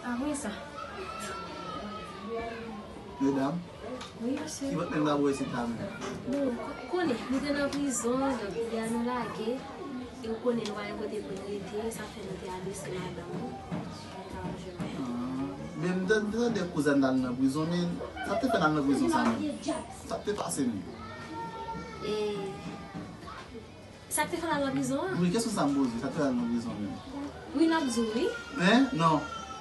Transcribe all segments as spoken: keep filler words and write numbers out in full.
Apre sa. Medam, wi, mesye. Ki bòt menm la bò isit la menm? Bon, konnen, nou te nan prizon, donk, yè nou lage. E ou konnen nou pa gen kote pou n rete, sa fè nou te adrese madanm nou. Pou l ka jwenn. Ah, men m te, m te tande kouzen l al nan prizon, men sa te fè l al nan prizon sa menm? Sa te pase menm? E Sa k te fè l al nan prizon an? Wi, kesyon sa m poze, sa k fè l al nan prizon menm? Wi, n ap di w, wi. Hein? Non.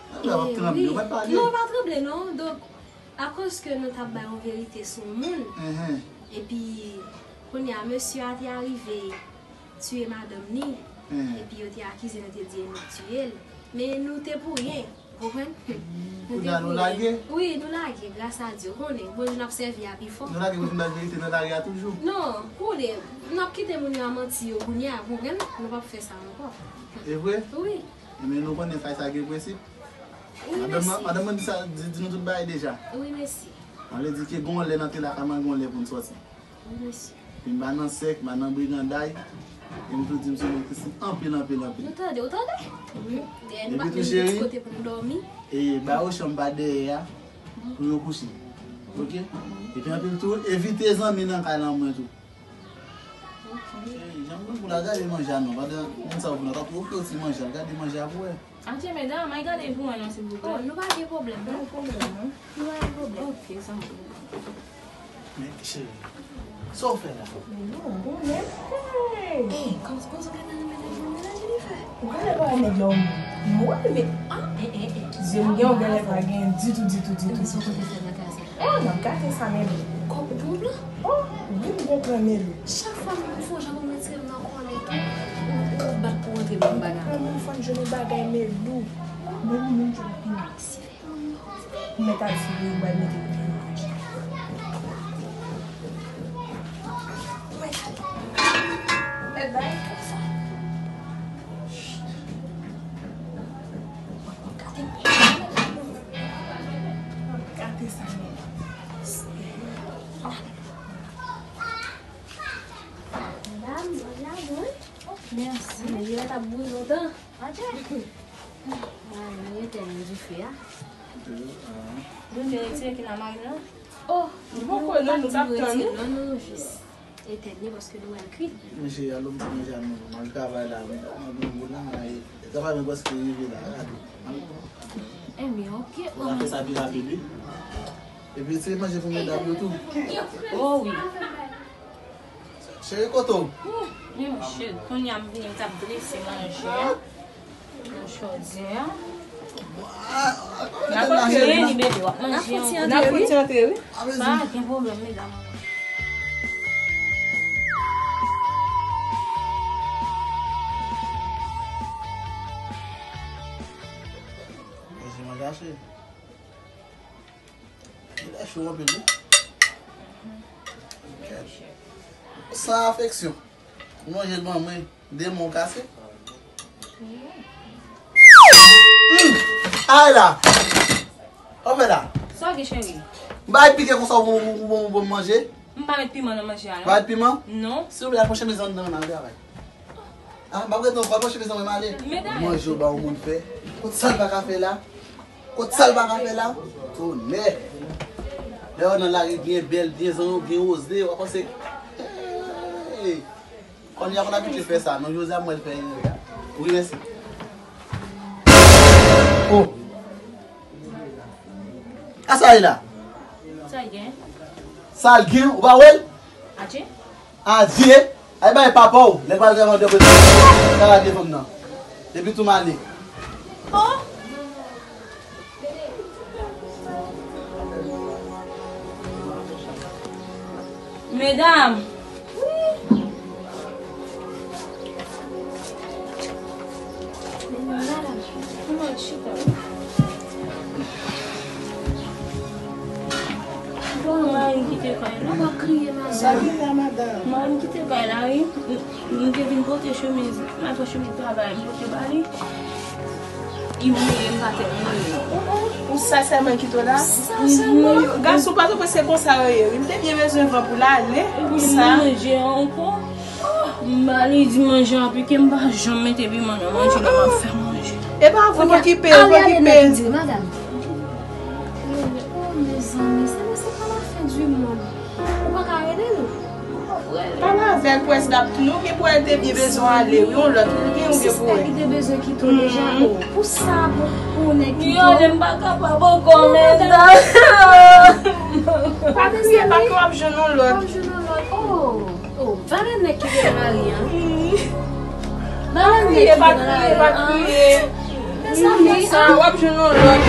Anben, w ap tranble, ou pa t pale. Non, w pa tranble, non. Donk, akoz ke nou t ap bay yon verite sou moun, epi, kounye a, mesye a te arive tiye madanm ni, epi yo te akize nou, te di e nou k tiye l. Men nou te pou ryen. Konprann? Kounye a nou lage? Wi, nou lage, gras a Dye. Ou konnen, Bondye n ap sèvi a pi fò. Nou lage pou fin bay verite nan lari a toujou? Non, konnen, n ap kite moun yo a manti yo kounye a, konprann? Nou p ap fè sa ankò. E vre? Wi. Ebyen, nou konnen kay sa gen prensip. Wi, mesye. Madanm mwen di sa, di, di nou tout bagay deja. Wi, mesye. Sa vle di ke gon lè n antre lakay mwen, gon lè pou n sòti. Wi, mesye. Epi m pa nan sèk, m pa nan briganday. E m tou di m se yon moun ki si anpil, anpil, anpil. Nou tande, ou tande? Wi. Dèyè nou pa menm gen ti kote pou nou dòmi. E ba yo chanm pa dèyè a pou yo kouche. Oke? Epi anpil tou, evite zanmi nan kay lan mwen tou. Oke. Cheri, jan m konn pou la gade manje a non. Pandan moun sa yo vin, w ap ofri yo ti manje a, gade manje a pou wè. Atye, medam, al gade pou mwen non, silvouplè. Oh, nou pa gen pwoblèm, non. Pa gen pwoblèm, non. Nou pa gen pwoblèm. Ok, sa bon. Men, cheri, sa w fè la? Men non, bon, men, hey! Ey, kòm, kòm sa w gade nan mennaj mwen, mennaj li fè? Ou gade pa nèg la, ou mwen, men, ah, eh, eh, eh. Zye m gen, ou genlè pa gen ditou, ditou, ditou. Ebyen, sa w konte fè nan kay sa? Eh, m ap gate sa, men. Kòm ou gon plan? Oh, wi, m gon plan, men. Chak fwa m fè yon jan pou m retire m nan kòlè tou, ou, ou bat pou rantre nan bagay. Mwen menm fò m jwenn yon bagay, men lou. Mwen menm jwenn yon pil. Si fè moun yo. Ou mèt al sou li, ou bay mete kote nan manje. Ou mèt al. Mèt bay konsa. Gade. Gade sa, men. Medam, manje a bon, wi. Mèsi. Men li t ap bouyi lontan. Atye. Ay, nou etèn dife a. Nou te retire ki nan mari lan? Oh, nou poko, non, nou t ap tann ou. Non, nou jis etèn li paske nou wè l kwit. Mesye, alò m fè manje a nou. M al travay la, m, m, m, m, la, e, travay mwen prèske rive la, gade. Ebyen, ok. Ou ka fè sa pi rapid, wi. Epi, se manje pou medam yo tou. Oh, wi. Cheri, kote w? Ouh, men monchè, kounye a m vini, m t ap drese manje a. Nan chodyè a. N ap antre, wi, bebe, w ap manje ankò. N ap fouti antre, wi. Pa gen pwoblèm, medam. Manje, manje, cheri. Li lè cho anpil, wi. San afeksyon. Ou manje l ban mwen, de men w kase. Hmm. Ay la. Sa w fè la? Sa w gen, cheri? M bay pike konsa w bon, bon, bon, bon manje. M pa met piman nan manje a, non. Pa met piman? Non. Silvouplè, al pran chemiz anndan, n al travay. Ah, m ap rete ankò, al pran chemiz anndan, m ale. Medam. Manje w ba yon moun fè. Kot sa l pa ka fè la? Kot sa l pa ka fè la? Tonè! Lè yo nan lari byen bèl, byen zon yo, byen woze, w ap panse. Hey! Kounye a konn abitye fè sa, non, Jozè a m wè l fè erè a. Wi, mèsi. Oh! A sa ye la? Sa l gen? Sa l gen, ou pa wè l? Atye. Adye, ay bay papa w, lè l pral travay an dèyè kote. Sa la devan m nan. Depi tou m ale. Oh! Medam! Wi! Madanm, kòman w chita? Bon, mari m kite kay la. Ou pa kriye, madanm. Sa ki la, madanm? Mari m kite kay la, wi. M, m te vin pote chemiz, m al pran chemiz travay, m pote ba li. Li mouye, m pa tèt mouye. Ou, ou, ou sa sèlman kite w la? Sa sèlman? Gason pa twò se konsa yo ye, wi. M te byen bezwen van pou l ale, pou sa. Epi manje ankò. M ba li di manje a pike, m pa janm mete piman nan manje, lè m ap fè manje. E pa vre, pa okipe l, pa okipe l. Madam. Oh, mezanmi, sa se pa la fin du monde. Ou pa ka rele l? Pale avè l, prens dap nou gen pou wè te byen bezwen ale wi, yon lòt li gen ou gen pou Sister wè. Ki te bezwen kite w deja. Oh, pou sa, pou, pou nèg ki Yo, lè m pa kapab ankò, men. Pa kriye, pa kriye, w ap jwenn yon lòt. Oh, oh, valè nèg ki te nan lari an. Valè nèg ki te Pa nan kriye, lari pa an. kriye. Mezanmi, Sa, w ap jwenn yon lòt.